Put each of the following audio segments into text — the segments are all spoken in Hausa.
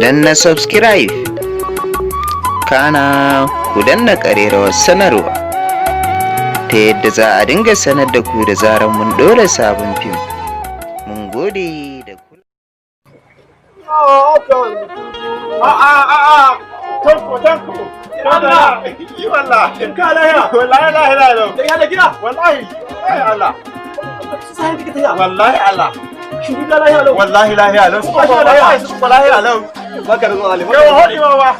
Danna subscribe, kana ku danna ƙararrawar sanarwa ta yadda za a dinga sanar da ku da zarar mun ɗora sabon fim. Mun gode da kula. A, Tanko, Tanko. Allah yi wallahi Ka lahiya? Wallahi lahi lahi. Da iyalin gida? Wallahi wallahi Allah. Su sai kike tafiya. Wallahi Allah. Shi gida lahiya lau. Wallahi lahi lau. Kuma shi lahiya. Wallahi su wallahi lau. Baka da zuwa Ali. Kai hodi ma ba.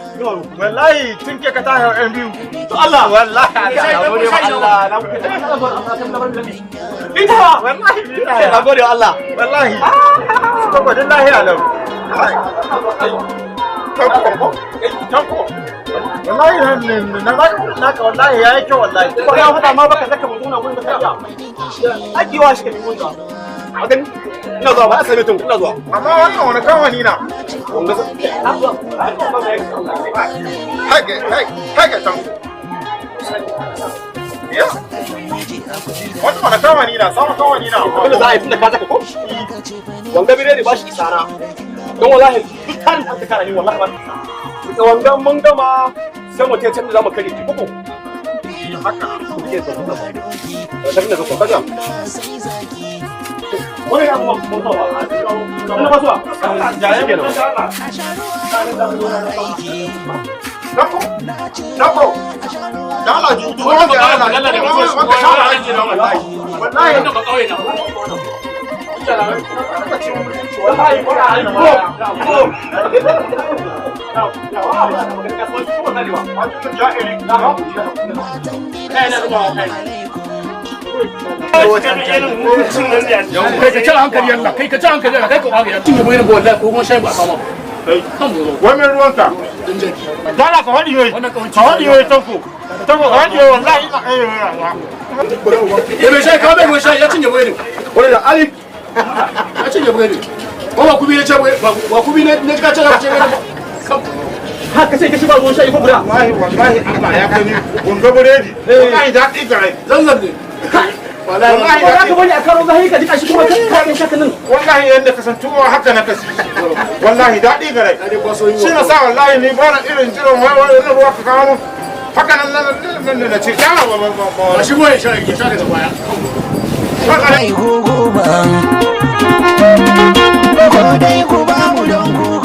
Wallahi tun ke ka ta hau yan biyu. To Allah. Wallahi Allah. Na gode wa Allah. Na gode. Ita. Wallahi. Na gode wa Allah. Wallahi su ko din lahi lau. Tanko, Tanko, wallahi na naka wallahi yayi kyau wallahi. Ba ya faɗa ma baka zaka mutu na gurin da ka iya. Aiki wa shi ka nemo ka. A gani? Ina zuwa ba a same tun ina zuwa. Amma wannan wani kamfani na? Wanga Hage hage, Tanko. Ya. Wannan wani kamfani na? Sabon kamfani na. Abinda za a yi tunda ka zaka ko? Wanga biredi ba shi isa na. Don wallahi duk tarin an ka kara ni wallahi ba shi isa. Ita wanga mun gama sai mu tai can da za mu kare ki koko. Haka. Ke so ka ba. Da da ko kaga. Wani abu ba ba ba. Ina ba zuwa. Jaye kenan. Tanko. Tanko. Da Allah ju ju wanda Allah wanda shawara ake na wallahi. Wallahi. Wannan ba kauye na. Wallahi wallahi ko ko. Jahili. Kai na zuwa kai. Kai ka ci hankali yalla, kai ka ci hankali yalla, kai ka kwage cinye bai ba wallahi, ko kuma shayi ba a sama ba kan mu zo. Wai mai ruwanka? Dan jaki. Dala ka faɗi wai. Wannan kawai Ka faɗi wai, Tanko. Tanko, ka faɗi wai wallahi ina kai Ya mai shayi, kawo mai shayi, ya cinye bai ne. Wani da Ali. Ya cinye bai ne ko ba kubi ne ce ba kubi ne ne ka ce ka ce ba. Haka sai ka ci ba ruwan shayi ko guda. Wallahi wallahi Allah ya gani gonga buredi. Wallahi daɗi gare. Zanzan ne wallahi. Wallahi. Ba za ka bari a karo zahiri ka jika shi kuma ka kai shaka nan. Wallahi yanda ka san tuwo haka na kasi. Wallahi daɗi gare. Na dai kwaso yi Shi na sa wallahi ni ba na irin jiran wai wai wani ruwa ka kawo mun. Haka nan nan nan na ce ta ba ba ba ba. Ba shi ya sha ya sha daga baya. Haka Ai gugu ba ko dai ku ba mu don ku.